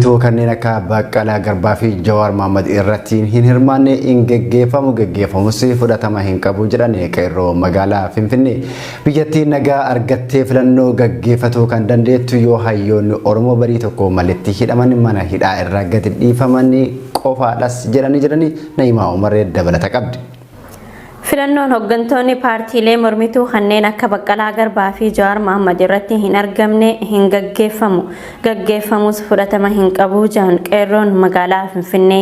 Mormituu kanneen akka Baqqalaa Garbaa fi Jawaar Mohammad irratti hin hirmaanne hin geggeeffamu, geggeeffamus fudhatama hin qabu jedhan qeerroo magaalaa Finfinnee. Biyyattiin nagaa argattee filannoo gaggeeffatuu kan dandeettu yoo hayyoonni Oromoo barii tokko malitti hidhaman mana hidhaa irraa gadi dhiifaman qofaadhas jedhanii jiranii. Na'imaa Umaree dabalata qabdi. Filannoon hooggantoonni paartiilee mormituu kanneen akka Baqqalaa Garbaa fi Jawaar Mohammad irratti hin argamne hin gaggeeffamu. Gaggeeffamus fudhatama hin qabu jedhan qeerroon magaalaa Finfinnee.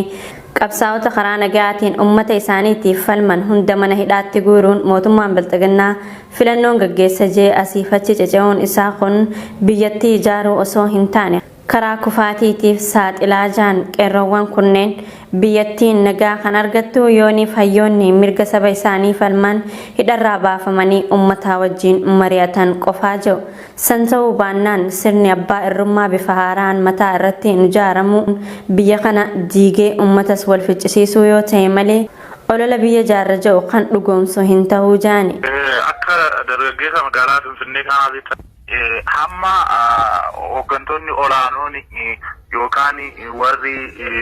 Qabsaa'ota karaa nagaatiin uummata isaaniitiif falman hunda mana hidhaatti guuruun mootummaan Bilxiginnaa filannoon gaggeessa jee asiif achi ceca'uun isaa kun biyyattii ijaaruu osoo hin taane karaa kufaatiitiif saaxilaa jiran. Qeerroowwan kunneen biyyattiin nagaa kan argattu yooniif hayyoonni mirga saba isaanii falman hidharraa baafamanii uummataa wajjin mari'atan qofaa jiru. San ta'uu baannaan sirni abbaa irrummaa bifa haaraan mataa irratti hin ijaaramu biyya kana diigee uummatas wal ficcisiisuu yoo ta'e malee olola biyya jaarra jedhu kan dhugoomsu hin ta'uu jaani. Akka dargaggeessa magaalaa Finfinnee kanaatti hamma hooggantoonni olaanoon yookaan warri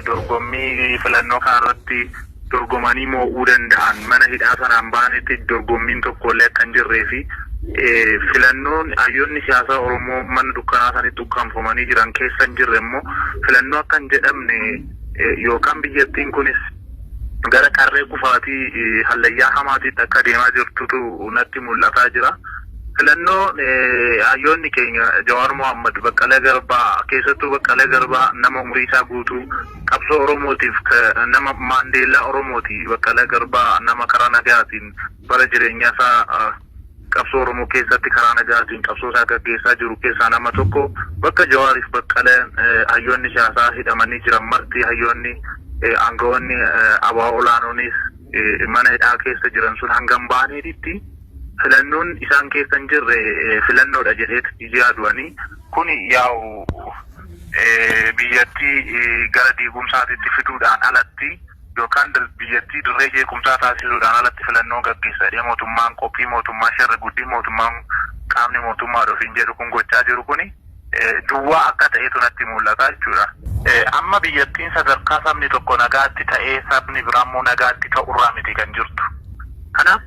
dorgommii filannoo kanarratti dorgomanii moo'uu danda'an mana hidhaa sanaan bahanitti dorgommiin tokkollee akka hin jirree fi filannoon hayyoonni siyaasaa Oromoo mana dukkanaa sanitti ukkaamfamanii jiran keessa hin jirre immoo filannoo akka hin jedhamne yookaan biyyattiin kunis gara qarree kufaatii hallayyaa hamaatiitti akka deemaa jirtutu natti mul'ataa jira. Filannoo hayyoonni keenya Jawaar Mohammad, Baqqalaa Garbaa, keessattuu Baqqalaa Garbaa nama umurii isaa guutuu qabsoo Oromootiif nama Maandeellaa Oromooti. Baqqalaa Garbaa nama karaa nagaatiin bara jireenya isaa qabsoo Oromoo keessatti karaa nagaatiin qabsoo isaa gaggeessaa jiru keessaa nama tokko. Bakka Jawaariif Baqqalaan hayyoonni siyaasaa hidhamanii jiran marti, hayyoonni aangawoonni ABO olaanoonis mana hidhaa keessa jiran sun hangam bahaniititti filannoon isaan keessa hin jirre filannoodha jedheet yaadu'anii kuni yaa'u biyyattii gara diigumsaatitti fiduudhaan alatti yookaan biyyattii dirree jeequmsaa taasisuudhaan alatti filannoo gaggeessadhee mootummaan qophii mootummaa sharri guddii mootummaan qaamni mootummaa ofiin jedhu kun gochaa jiru kuni duwwaa akka ta'etu natti mul'ata jechuudha. Amma biyyattiin sadarkaa sabni tokko nagaatti ta'ee sabni biraammoo nagaatti ta'urraa miti kan jirtu. Kanaaf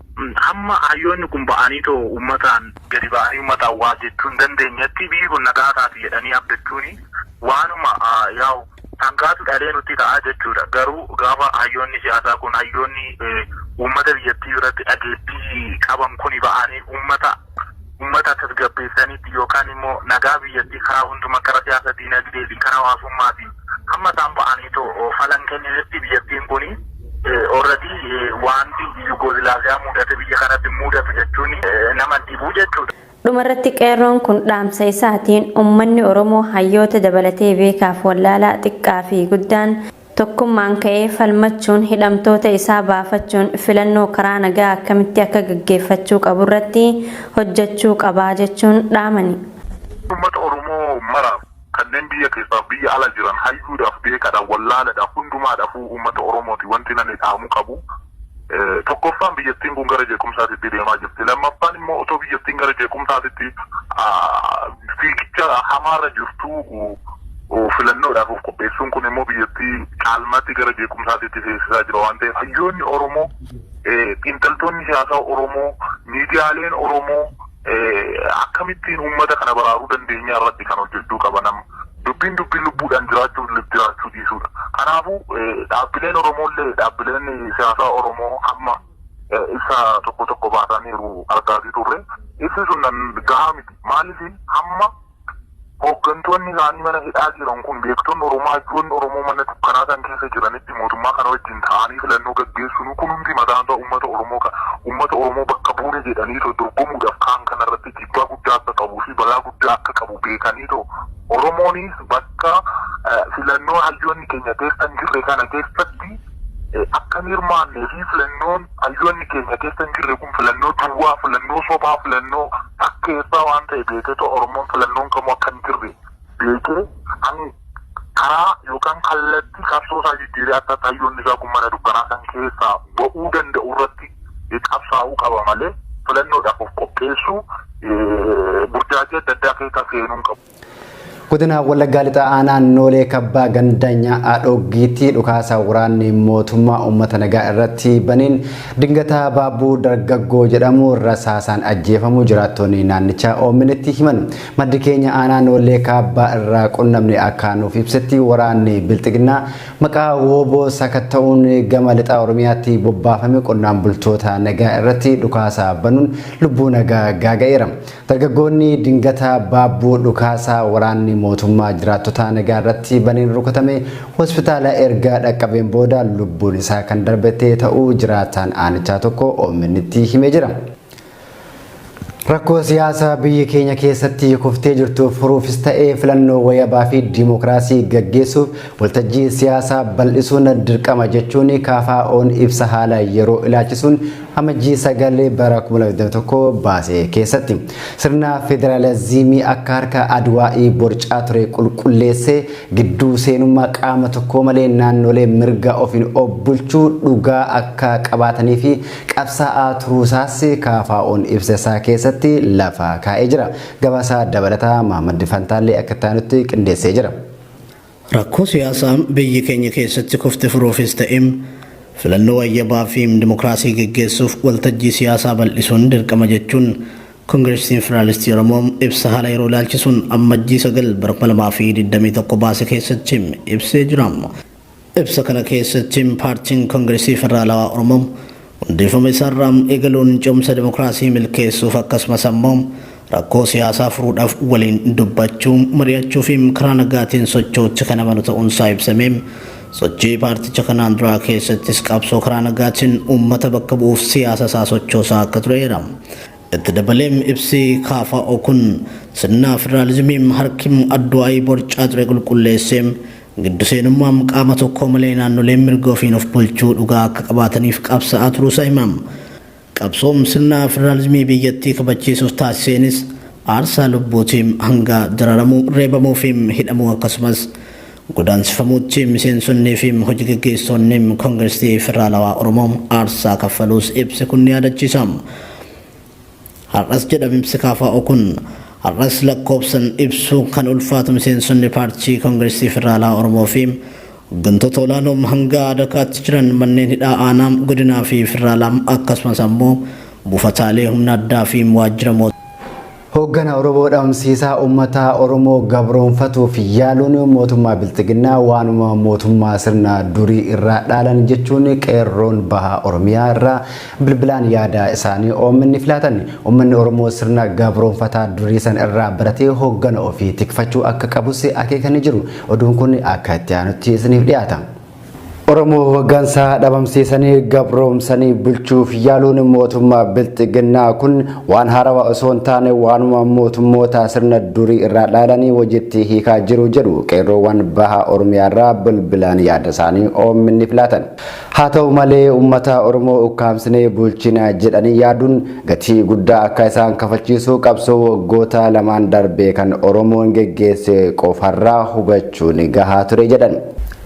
hamma hayyoonni kun ba'anii too uummataan gadi ba'anii uummataan waa jechuu hin dandeenyetti biyyi kun nagaa taati jedhanii abdachuuni waanuma yaa'u sangaatu dhalee nutti ta'a jechuudha. Garuu gaafa hayyoonni siyaasaa kun, hayyoonni uummata biyyattii biratti dhageettii qaban kuni ba'anii uummata tasgabbeessaniitti yookaan immoo nagaa biyyattii karaa hundumaa, karaa siyaasa, diinagdee fi karaa hawaasummaatiin hamma isaan ba'anii too falan kennanitti biyyattiin kuni already wanti Yugoozilaaviyaa mudate biyya kanatti mudatu jechuun nama dhibuu jechuudha. Dhumarratti qeerroon kun dhaamsa isaatiin uummanni Oromoo hayyoota dabalatee beekaaf wallaalaa, xiqqaa fi guddaan tokkummaan ka'ee falmachuun hidhamtoota isaa baafachuun filannoo karaa nagaa akkamitti akka gaggeeffachuu qabu irratti hojjechuu qabaa jechuun dhaamani. Uummata Oromoo maraaf, kanneen biyya keessaaf biyya ala jiran, hayyuudhaaf, beekaadhaaf, wallaalaadhaaf, hundumaadhaaf uummata Oromooti wanti namni dhaamu qabu. Tokkoffaan, biyyattiin kun gara jeequmsaatitti deemaa jirti. Lammaffaan immoo otoo biyyattiin gara jeequmsaatitti fiigicha hamaarra jirtu filannoodhaaf of qopheessuun kun immoo biyyattii caalmaatti gara jeequmsaatitti seesisaa jira waan ta'eef, hayyoonni Oromoo, xiinxaltoonni siyaasaa Oromoo, miidiyaaleen Oromoo akkamittiin uummata kana baraaruu dandeenya irratti kan hojjechuu qaban amma. Dubbiin dubbiin lubbuudhaan jiraachuuf jiraachuu dhiisuudha. Kanaafuu dhaabbileen Oromoollee, dhaabbileen siyaasaa Oromoo amma ibsa tokko tokko baasaniiru argaa turre. Ibsi sun gahaa miti. Maaliif? Hamma hooggantoonni isaanii mana hidhaa jiran kun, beektonni Oromoo, hayyoonni Oromoo mana dukkanaa san keessa jiranitti mootummaa kana wajjin ta'anii filannoo gaggeessuun kun hundi mataan isaa uummata Oromoo bakka buune jedhanii dorgomuudhaaf kaan kanarratti dhiibbaa guddaa akka qabuu fi balaa guddaa akka qabu beekanii too Oromoonis bakka filannoo hayyoonni keenya keessa hin jirre kana keessatti akka hin hirmaannee fi filannoon hayyoonni keenya keessa hin jirre kun filannoo duwwaa, filannoo sobaa, filannoo fakkeessaa waan ta'e beekeetoo Oromoon filannoon kamuu akka hin jirre beekee karaa yookaan kallattii qabsoo isaa jijjiiree akka hayyoonni isaa kun mana dukkanaa san keessaa ba'uu danda'u irratti qabsaa'uu qaba malee filannoodhaaf of qopheessuu burjaajii adda addaa keessa seenuu hin qabu. Godina Wallaggaa Lixaa Aanaa Noolee Kabbaa ganda Nyaa'aa Dhooggiitti dhukaasa waraanni mootummaa uummata nagaa irratti baneen Dingataa Baabbuu Dargaggoo jedhamu rasaasaan ajjeefamuu jiraattonni naannichaa OMN'tti himan. Maddi keenya Aanaa Noollee Kaabbaa irraa qunnamne akka nuuf ibsetti waraanni Bilxiginnaa maqaa wbo sakatta'uun gama Lixa Oromiyaatti bobbaafame qonnaan bultoota nagaa irratti dhukaasa banuun lubbuu nagaa gaaga'eera. Dargaggoonni Dingataa Baabbuu dhukaasa waraanni mootummaa jiraattota nagaa irratti baneen rukutame hospitaala erga dhaqqabeen booda lubbuun isaa kan darbete ta'uu jiraataan aanichaa tokko OMN'tti himee jira. Rakkoo siyaasaa biyyi keenya keessatti kuftee jirtu furuufis ta'ee filannoo wayabaa fi dimookiraasii gaggeessuuf waltajjii siyaasaa bal'isuun dirqama jechuun KFO'n ibsa haala yeroo ilaalchisuun Amajjii 9 bara 2021 baase keessatti sirna federaalizimii akka harka Adwaa'ii borcaa ture qulqulleessee gidduu seenummaa qaama tokkoo malee naannolee mirga ofiin of bulchuu dhugaa akka qabaatanii fi qabsaa'aa turuusaas KFO'n ibsa isaa keessatti lafa kaa'ee jira. Gabaasaa dabalataa Mahaammad Fantaallee akka itti aanutti qindeessee jira. Rakkoo siyaasaa biyyi keenya keessatti kufte furuufis ta'e filannoo wayyabaa fi dimokiraasii geggeessuuf waltajjii siyaasaa bal'isuun dirqama jechuun Kongireesiin Federaalistii Oromoo ibsa haala yeroo ilaalchisuun Ammajjii 9 bara 2021 baase keessatti ibsee jira. Ibsa kana keessatti Paartiin Kongireesii Federaalawaa Oromoo hundeeffama isaarraa eegaluun ce'umsa dimokiraasii milkeessuuf akkasumas ammoo rakkoo siyaasaa furuudhaaf waliin dubbachuu, mari'achuu fi karaa nagaatiin socho'uutti kan amanu ta'uunsaa ibsamee sochii paarticha kanaan duraa keessattis qabsoo karaa nagaatiin uummata bakka bu'uuf siyaasa isaa sochoosaa akka tureera. Itti dabalee ibsi KFO kun sirna federaalizimii harki Adwaayii borcaa ture qulqulleessee Giddu seenummaa qaama tokkoo malee naannoleen mirga ofiin of bulchuu dhugaa akka qabaataniif qabsa'aa turuusaa hima. Qabsoo sirna federaalizimii biyyattii kabachiisuuf taasiseenis aarsaa lubbuutiin hanga dararamuu, reebamuu fi hidhamuu akkasumas godaansifamuutti miseensonnii fi hoji gaggeessitoonni Kongiresii Federaalawaa Oromoo aarsaa kaffaluus ibsi kun ni yaadachiisa. Har'as jedha ibsi KFO kun, har'as lakkoofsan ibsuu kan ulfaatu miseensonni paartii Kongiresii Federaalaa Oromoo fi hoggantoota olaanoo hanga adakaatti jiran manneen hidhaa aanaa, godinaa fi federaalaa akkasumas ammoo buufataalee humna addaa fi waajjira mootummaa Hooggana Oromoo dhabamsiisaa ummata Oromoo gabroomfatuuf yaaluun mootummaa Bilxiginnaa waanuma mootummaa sirna durii irraa dhaalan jechuun qeerroon baha Oromiyaa irraa bilbilaan yaada isaanii omn filaatan. Ummanni Oromoo sirna gabroomfataa durii san irraa baratee hooggana ofii tikfachuu akka qabus akeekanii jiru. Oduun kun akka itti aanutti isiniif dhiyaata. Oromoo hoggansa dhabamsiisanii gabroomsanii bulchuuf yaaluun mootummaa Bilxiginnaa kun waan haarawa osoo hin taane waanuma mootummoota sirna durii irraa dhaalanii hojiitti hiikaa jiru jedhu qeerroowwan baha Oromiyaa irraa bilbilaan yaada isaanii OMN'f laatan. Haa ta'u malee uummata Oromoo ukkaamsinee bulchina jedhanii yaaduun gatii guddaa akka isaan kafalchiisu qabsoo waggoota lamaan darbe kan Oromoon geggeesse qofarraa hubachuun gahaa ture jedhan.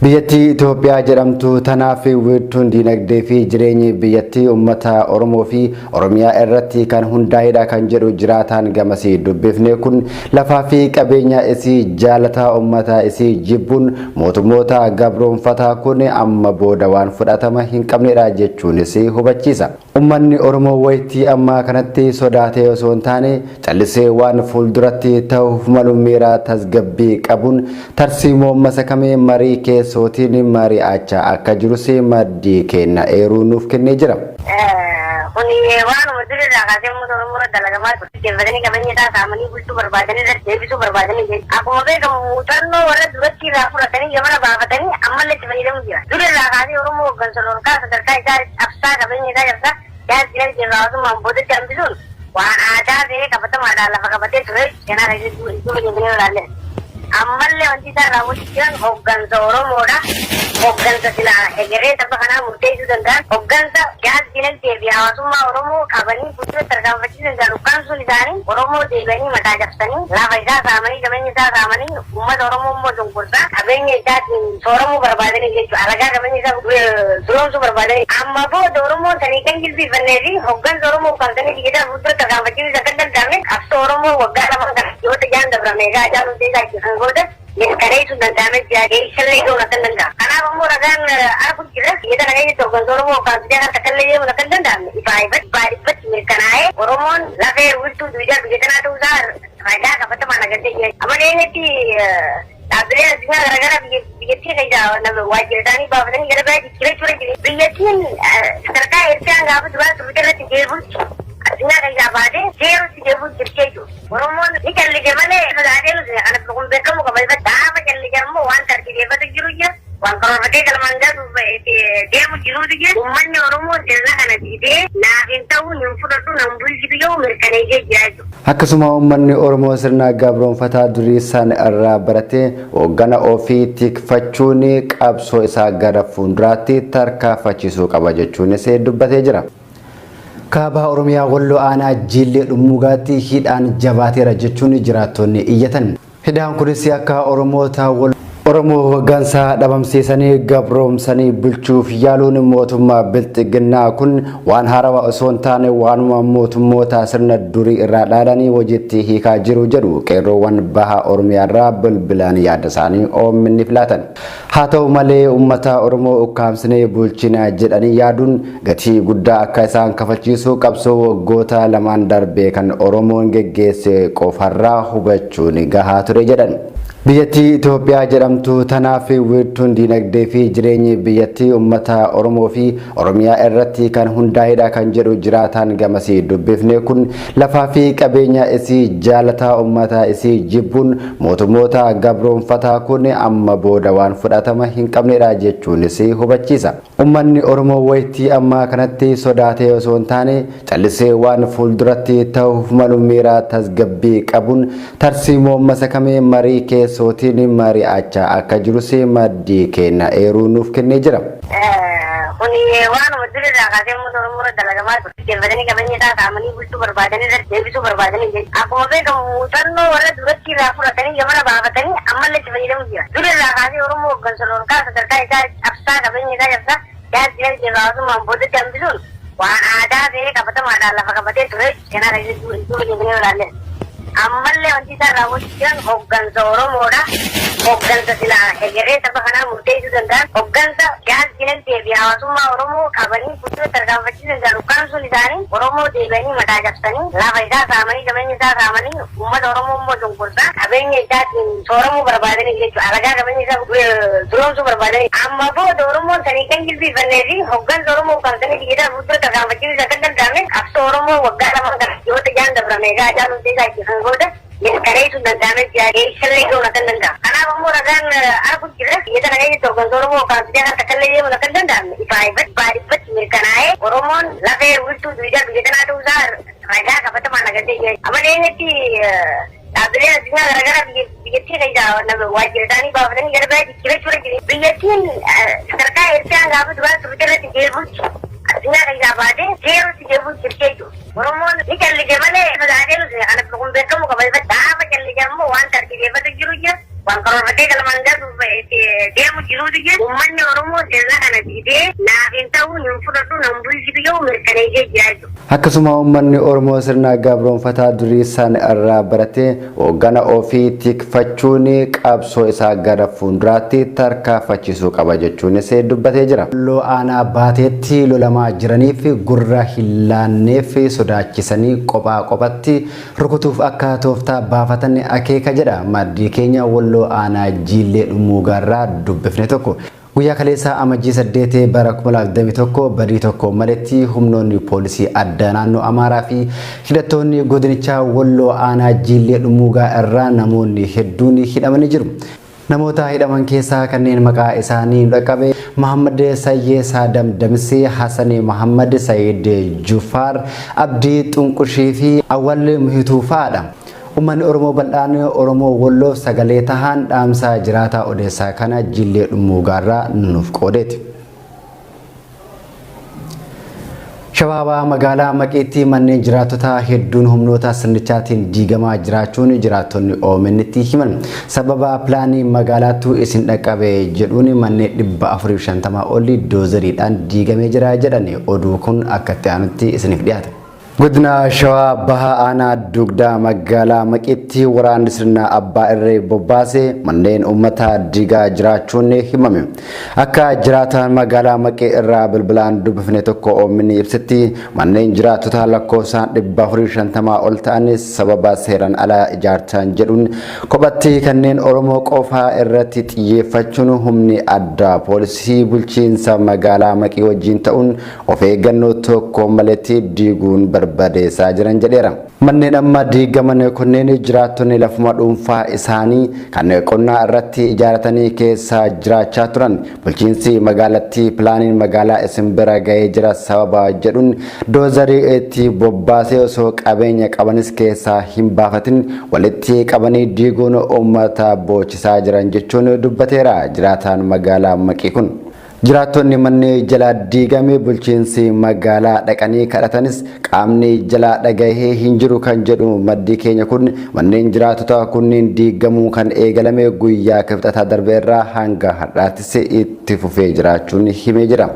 Biyyattii Itoophiyaa jedhamtu tanaaf wiirtuun diinagdee fi jireenyi biyyattii uummata Oromoo fi Oromiyaa irratti kan hundaa'edha kan jedhu jiraataan gamasii dubbifne kun lafaa fi qabeenya isii jaalataa uummata isii jibbuun mootummoota gabroomfataa kun amma booda waan fudhatama hin qabnedha jechuunis hubachiisa. Ummanni Oromoo waytii ammaa kanatti sodaatee osoo hin taane callisee waan fuulduratti ta'uuf malu miira tasgabbii qabuun tarsiimoo masakamee marii keessootiin mari'achaa akka jirus maddi keenna eeruu nuuf kennee jira. Kuni waanuma durirraa kaasee uummata Oromoo irra dalagamaa ture. Deeffatanii qabeenya isaa saamanii bulchuu barbaadanii irratti deebisuu barbaadanii jechuudha. Akkuma beekamu muuxannoo warra duratti irraa fudhatanii gamana baafatanii ammallee itti fayyadamu jira. Durirraa kaasee Oromoo hooggansa dhorkaa sadarkaa isaa cabsaa qabeenya isaa cabsaa siyaasa dinagdee fi hawaasummaan boodatti hambisuun waan aadaa ta'ee qabatamaadhaan lafa qabatee ture seenaa keessatti duuba deebinee yoo ilaalle. Ammallee wanti isaan raawwachuu jiran hoggansa Oromoodha. Hoggansa silaa egeree saba kanaa murteessuu danda'an, hoggansa siyaas dinagdee fi hawaasummaa Oromoo qabanii fuulduratti tarkaanfachiisuu danda'an ukkaamsuun isaanii Oromoo deebi'anii mataa cabsanii lafa isaa saamanii qabeenya isaa saamanii uummata Oromoo immoo cunqursaa qabeenya isaatiin sooramuu barbaadanii jechuudha. Alagaa qabeenya isaa duroomsuu barbaadanii. Amma booda Oromoon sanii kan jilbiifannee fi hoggansa Oromoo ukkaamsanii biyya sana fuulduratti tarkaanfachiisuu isa kan danda'amne qabsoo Oromoo waggaa lamaan kana ji'oota ja'an dabrame egaa Haacaaluu Hundeessaa ajjeesan booda mirkaneessuun danda'amee jira. Eessallee ga'uun akka hin danda'amne. Kanaaf ammoo ragaan argu jira. Biyya tana keessatti hooggansa Oromoo ukkaamsitee kan takka illee deemuun akka hin danda'amne ifaa ifatti dhibbaa dhibbatti mirkanaa'ee Oromoon lafee wiirtuu duwidaa biyya tanaa ta'uu isaa ragaa qabatamaan agartee jira. Amma dhiyeenyatti dhaabbileen addunyaa garaagaraa biyyattii keessaa waajjira isaanii baafatanii gara biraa jijjiirachuu irra jiru. Biyyattiin sadarkaa Eertiraan gaafa duraa turte irratti deebi'utti addunyaa keessaa baatee zeerootti deebi'utti jirti jechuudha. Oromoon ni callise malee sodaatee nuti kana kun beekamuu qaba. Gaafa callise ammoo waan tartiibeffatu jiru jira. Waan karoorfatee galmaan gahuuf deemu jiruutu jira. Uummanni Oromoo sirna kana didee naaf hin ta'u, hin fudhadhu, nan bulchitu yoo mirkaneessee jira jechuudha. Akkasuma uummanni Oromoo sirna gabroonfataa durii san irraa baratee hooggana ofii tikfachuun qabsoo isaa gara fuulduraatti tarkaanfachiisuu qaba jechuunis dubbatee jira. Kaaba Oromiyaa Walloo aanaa Jiillee Dhummuugaatti hidhaan jabaateera jechuun jiraattonni iyyatan. Hidhaan kunis akka Oromoota Oromoo hoggansa dhabamsiisanii gabroomsanii bulchuuf yaaluun mootummaa Bilxiginnaa kun waan haarawaa osoo hin taane waanuma mootummoota sirna durii irraa dhaalanii hojiitti hiikaa jiru jedhu qeerroowwan baha Oromiyaa irraa bilbilaan yaada isaanii OMN filaatan. Haa ta'u malee uummata Oromoo ukkaamsinee bulchina jedhanii yaaduun gatii guddaa akka isaan kafalchiisu qabsoo waggoota lamaan darbee kan Oromoon geggeesse qofarraa hubachuun gahaa ture jedhan. Biyyattii Itoophiyaa jedhamtu tanaaf wiirtuun diinagdee fi jireenyi biyyattii uummata Oromoo fi Oromiyaa irratti kan hundaa'edha kan jedhu jiraataan gamasii dubbifne kun lafaa fi qabeenya isii jaalataa uummata isii jibbuun mootummoota gabroonfataa kun amma booda waan fudhatama hin qabnedha jechuunis hubachiisa. Uummanni Oromoo wayitii ammaa kanatti sodaatee osoo hin taane callisee waan fuulduratti ta'uuf malu miira tasgabbii qabuun tarsiimoo masakamee marii keessootiin mari'achaa akka jirus maddii keenya eeruu nuuf kennee jira. Kuni waanuma durirraa kaasee uummata Oromoo irra dalagamaa ture. Deeffatanii qabeenya isaa saamanii bulchuu barbaadanii irratti deebisuu barbaadanii jechuudha. Akkuma beekamu muuxannoo warra duratti irraa fudhatanii gamana baafatanii ammallee itti fayyadamu jira. Durirraa kaasee Oromoo hooggansa lolkaa sadarkaa isaa cabsaa, qabeenya isaa cabsaa, siyaasa dinagdee fi hawaasummaan boodatti hambisuun waan aadaa ta'ee qabatamaadhaan lafa qabatee ture. Kanaa keessatti duuba deebinee ilaalle. Ammallee wanti isaan raawwachuu jiran hooggansa Oromoodha. Hooggansa silaa hegeree saba kanaa murteessuu danda'an, hooggansa siyaasa dinagdee fi hawaasummaa Oromoo qabanii fuuldura tarkaanfachiisuu danda'an ukkaamsuun isaanii Oromoo deebi'anii mataa cabsanii lafa isaa saamanii, qabeenya isaa saamanii, uummata Oromoo immoo cunqursaa qabeenya isaatiin sooramuu barbaadanii jechuudha. Alagaa qabeenya isaa duroomsuu barbaadanii. Amma booda Oromoon sanii kan jilbiifannee fi hooggansa Oromoo ukkaamsanii biyya isaa fuuldura tarkaanfachiisuu kan danda'ame qabsoo Oromoo waggaa 2 kana ji'oota 6 dabrame egaa Haacaaluu Hundeessaa ajjeesan booda mirkaneessuun danda'amee jira. Eessallee ga'uun akka hin danda'amne. Kanaaf ammoo ragaan argu jira. Biyya tana keessatti hooggansa Oromoo ukkaamsitee kan takka illee deemuun akka hin danda'amne ifaa ifatti dhibbaa dhibbatti mirkanaa'ee Oromoon lafee wiirtuu duwidaa biyya tanaa ta'uu isaa ragaa qabatamaan agartee jira. Amma dhiyeenyatti dhaabbileen addunyaa garaagaraa biyyattii keessaa waajjira isaanii baafatanii gara biraa jijjiirachuu irra jiru. Biyyattiin sadarkaa Eertiraan gaafa duraa turte irratti deebi'utti addunyaa keessaa baatee zeerootti deebi'utti jirti jechuudha. Oromoon ni callise malee sodaatee nuti kana kun beekamuu qaba. Gaafa callise ammoo waan tartiibeffatu jiru jira. Waan karoorfatee galmaan gahuuf deemu jiruutu jira. Uummanni Oromoo sirna kana didee naaf hin ta'u, hin fudhadhu, nan bulchitu yoo mirkaneessee jira jechuudha. Akkasuma uummanni Oromoo sirna gabroonfataa durii san irraa baratee hooggana ofii tikfachuun qabsoo isaa gara fuulduraatti tarkaanfachiisuu qaba jechuunis dubbatee jira. Walloo aanaa Baateetti lolamaa jiraniif gurra hin laanneef sodaachisanii qophaa qophatti rukutuuf akka tooftaa baafatan akeeka jedha maddii keenya Walloo aanaa Jiillee Dhummuugaarraa dubbifne tokko. Guyyaa kaleessaa Amajjii 8 bara 2021 badii tokko maletti humnoonni poolisii addaa naannoo Amaaraa fi hidhattoonni godinichaa Walloo aanaa Jiillee Dhummuugaa irraa namoonni hedduun hidhamanii jiru. Namoota hidhaman keessaa kanneen maqaa isaanii nu dhaqqabe Muhammad Sayyee Saadam Damisee, Hasan Muhammad Sayid Jufaar, Abdii Xunqushii fi Awwal Muhituu fa'aadha. Uummanni Oromoo bal'aan Oromoo Walloof sagalee tahaan dhaamsa jiraataa odeessaa kana Jillee Dhummuugaarraa nuuf qoodeeti. Shabaabaa magaalaa Maqiitti manneen jiraattotaa hedduun humnoota sirnichaatiin diigamaa jiraachuun jiraattonni OMN'tti himan. Sababa pilaanii magaalaattu isin dhaqqabe jedhuun manneen 450 olii doozeriidhaan diigamee jira jedhan. Oduu kun akka itti aanutti isiniif dhiyaata. Godina Shawaa Baha Aanaa Dugdaa magaalaa Maqiitti waraanni sirna abbaa irree bobbaase manneen uummataa diigaa jiraachuun himame. Akka jiraataan magaalaa Maqii irraa bilbilaan dubbifne tokko OMN ibsetti, manneen jiraattota lakkoofsaan 450 ol ta'an sababa seeraan ala ijaartan jedhuun kophatti kanneen Oromoo qofaa irratti xiyyeeffachuun humni addaa poolisii bulchiinsa magaalaa Maqii wajjin ta'uun of eeggannoo tokko maletti diiguun barbadeessaa jiran jedheera. Manneen amma diigaman kunneen jiraattonni lafuma dhuunfaa isaanii kan qonnaa irratti ijaaratanii keessa jiraachaa turan. Bulchiinsi magaalattii pilaaniin magaalaa isin bira ga'ee jira sababa jedhuun doozarii itti bobbaasee osoo qabeenya qabanis keessaa hin baafatin walitti qabanii diiguun uummata boochisaa jiran jechuun dubbateera jiraataan magaalaa Maqii kun. Jiraattonni manni jalaa diigame bulchiinsi magaalaa dhaqanii kadhatanis qaamni jalaa dhagahee hin jiru kan jedhu maddi keenya kun, manneen jiraattota kunniin diigamuu kan eegalame guyyaa Kibxataa darbe irraa hanga har'aattis itti fufee jiraachuun himee jira.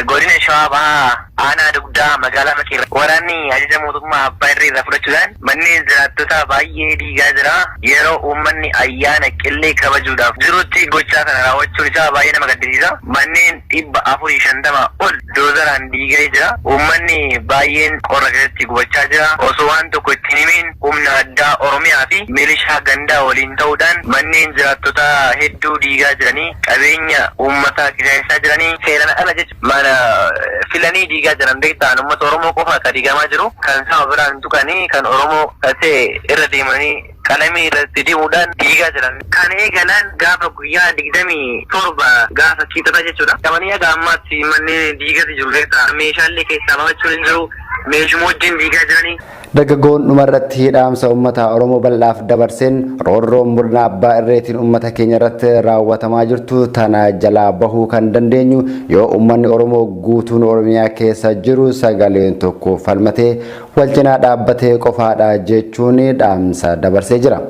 Godina Shawaa Bahaa Aanaa Dugdaa magaalaa Maqii waraanni ajaja mootummaa abbaa irree irraa fudhachuudhaan manneen jiraattotaa baay'ee diigaa jira. Yeroo uummanni ayyaana Qillee kabajuudhaaf jirutti gochaa kana raawwachuun isaa baay'ee nama gaddisiisa. Manneen 450 ol doozaraan diigee jira. Uummanni baay'een qorra keessatti gubachaa jira. Osoo waan tokko itti hin himiin humna addaa Oromiyaa fi milishaa gandaa waliin ta'uudhaan manneen jiraattotaa hedduu diigaa jiranii, qabeenya uummataa qisaasessaa jiranii, seeraan ala jechuudha. Mana filanii diigaa jiran beektaan uummata Oromoo qofa akka diigamaa jiru, kan saba biraan hin tuqanii, kan Oromoo ta'e irra deemanii qalamii irratti dibuudhaan diigaa jiran. Kan eegalan gaafa guyyaa 27, gaafa Kiixataa jechuudha. Qabanii haga ammaatti manneen diigatti jiru beektaa, meeshaalee keessaa baafachuun hin jiru, meeshuma wajjin diigaa jiranii. Dargaggoon dhumarratti dhaamsa uummata Oromoo bal'aaf dabarseen, roorroon murna abbaa irreetiin uummata keenya irratti raawwatamaa jirtu tana jalaa bahuu kan dandeenyu yoo uummanni Oromoo guutuun Oromiyaa keessa jiru sagaleen tokko falmatee wal cinaa dhaabbatee qofaadha jechuun dhaamsa dabarsee jira.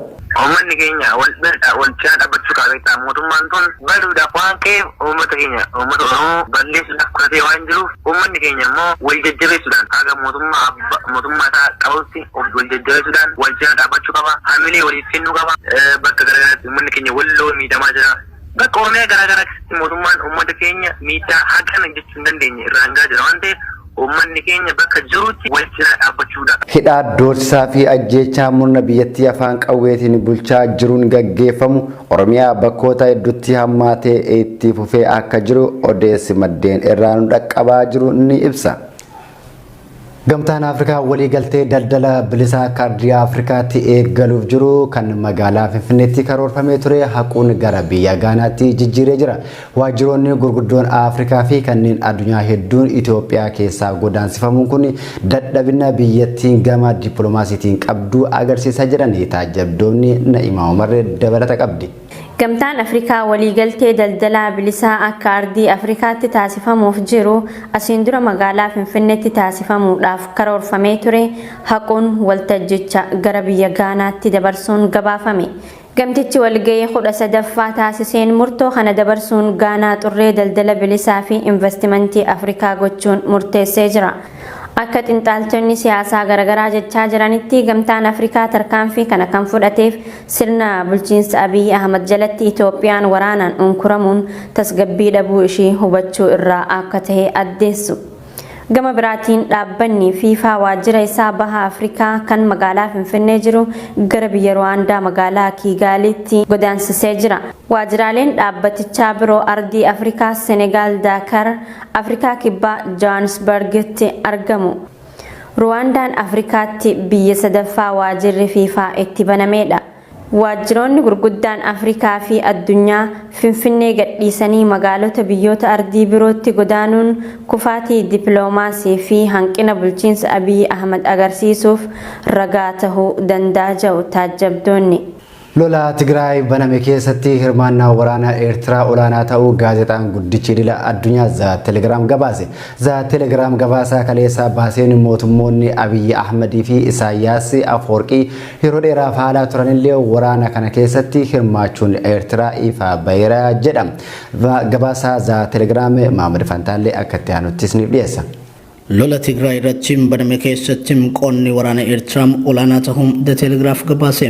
Uummanni keenya wal wal cinaa dhaabbachuu qaba beektaa. Mootummaan tun baduudhaaf waan ka'eef, uummata keenya, uummata Oromoo balleessuudhaaf kutatee waan jiruuf, uummanni keenya immoo wal jajjabeessuudhaan haga mootummaa mootummaa isaa qabutti wal jajjabeessuudhaan wal cinaa dhaabbachuu qaba. Hamilee waliif kennuu qaba. Bakka garaagaraatti uummanni keenya Walloo miidhamaa jira. Bakka Oromiyaa garaagaraa keessatti mootummaan uummata keenya miidhaa hagana jechuu hin dandeenye irraan gahaa jira waan ta'eef, uummanni keenya bakka jirutti wal cinaa dhaabbachuudha. Hidhaa, doorsisaa fi ajjeechaa murna biyyattii afaan qawweetiin bulchaa jiruun gaggeeffamu Oromiyaa bakkoota hedduutti hammaatee itti fufee akka jiru odeessi maddeen irraa nu dhaqqabaa jiru ni ibsa. Gamtaan Afrikaa waliigaltee daldala bilisaa akka ardii Afrikaatti eegaluuf jiru kan magaalaa Finfinneetti karoorfamee ture haquun gara biyya Gaanaatti jijjiiree jira. Waajjiroonni gurguddoon Afrikaa fi kanneen addunyaa hedduun Itoophiyaa keessaa godaansifamuun kun dadhabina biyyattiin gama dippiloomaasiitiin qabdu agarsiisa jedhanii taajjabdoonni. Na'imaa Umarree dabalata qabdi. Gamtaan Afrikaa waliigaltee daldalaa bilisaa akka ardii Afrikaatti taasifamuuf jiru asiin dura magaalaa Finfinneetti taasifamuudhaaf karoorfamee ture haquun waltajjicha gara biyya Gaanaatti dabarsuun gabaafame. Gamtichi walgahii 13ffaa taasiseen murtoo kana dabarsuun Gaanaa xurree daldala bilisaa fi investimentii Afrikaa gochuun murteessee jira. Akka xinxaaltonni siyaasaa garaagaraa jechaa jiranitti, Gamtaan Afrikaa tarkaanfii kana kan fudhateef sirna bulchiinsa Abiyyi Ahmad jalatti Itoophiyaan waraanaan unkuramuun tasgabbii dhabuu ishii hubachuu irraa akka ta'e addeessu. Gama biraatiin dhaabbanni FIFA waajjira isaa Baha Afrikaa kan magaalaa Finfinnee jiru gara biyya Ruwaandaa magaalaa Kiigaaliitti godaansisee jira. Waajjiraaleen dhaabbatichaa biroo ardii Afrikaa Senegaal Daakar, Afrikaa Kibbaa Johannesburgitti argamu. Ruwaandaan Afrikaatti biyya sadaffaa waajjirri FIFA itti banamedha. Waajjiroonni gurguddaan Afrikaa fi addunyaa Finfinnee gadhiisanii magaalota biyyoota ardii birootti godaanuun kufaatii dippiloomaasii fi hanqina bulchiinsa Abiyyi Ahmad agarsiisuuf ragaa tahuu danda'a jedhu taajjabdoonni. Lola Tigraay baname keessatti hirmaannaa waraanaa Eertiraa olaanaa ta'uu gaazexaan guddichi idila addunyaa The Telegram gabaase. The Telegram gabaasaa kaleessaa baaseen mootummoonni Abiyyi Ahmadii fi Isaayyaas Afoorqii yeroo dheeraaf haalaa turanillee waraana kana keessatti hirmaachuun Eertiraa ifa baheera jedha. Gabaasaa The Telegram Maamad Fantaallee akka itti aanutti isiniif dhiyeessa. Lola Tigraay irratti baname keessatti qoonni waraana Eertiraa olaanaa ta'uu The Telegraph gabaase.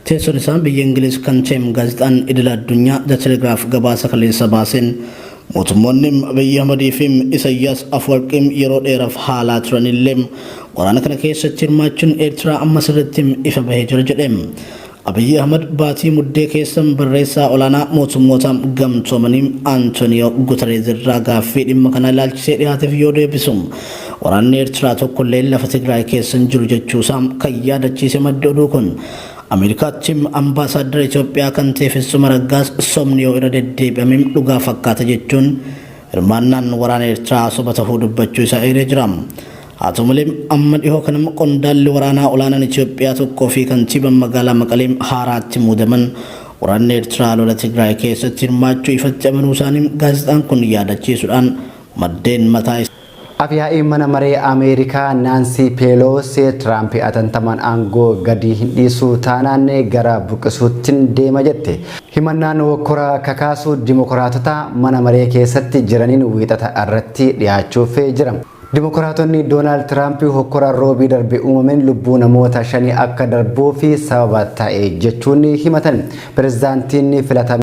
Teessoon isaa biyya Ingiliz kan ta'e gaazexaan idil addunyaa The Telegraph gabaasa kaleessa baaseen, mootummoonni Abiyyi Ahmadii fi Isayyaas Afwarqiin yeroo dheeraaf haalaa turanillee, waraana kana keessatti hirmaachuun Eertiraa amma sirriitti ifa bahee jira jedhe. Abiyyi Ahmad baatii Muddee keessa barreessaa olaanaa Mootummoota Gamtoomanii Antooniyoo Gutereez irraa gaaffii dhimma kana ilaalchisee dhiyaateef yoo deebisu, waraanni Eertiraa tokkollee lafa Tigraay keessa hin jiru jechuusaa kan yaadachiise maddi oduu kun, Ameerikaatti ambaasaaddara Itoophiyaa kan ta'e Fitsum Araggaas sobni yoo irra deddeebi'ame dhugaa fakkaata jechuun hirmaannaan waraana Eertiraa soba tahuu dubbachuu isaa eeree jira. Haa ta'u malee, amma dhihoo kana qondaalli waraanaa olaanaan Itoophiyaa tokkoo fi kantiibaan magaalaa Maqalee haaraatti muudaman waraanni Eertiraa lola Tigraay keessatti hirmaachuu ifatti amanuu isaanii gaazexaan kun yaadachiisuudhaan maddeen mataa Afyaa'iin mana maree Ameerikaa Naansii Peeloosi Tiraamp atantamaan aangoo gadi hin dhiisuu taanaan gara buqqisuuttiin deema jette. Himannaan wokkora kakaasuu Dimokiraatota mana maree keessatti jiraniin Wiixata irratti dhiyaachuuf jira. Dimokiraatonni Doonaald Tiraamp hokkora Roobii darbe uumameen lubbuu namoota shanii akka darbuu fi sababa ta'e jechuun himatan. Pireezidaantiin filatame.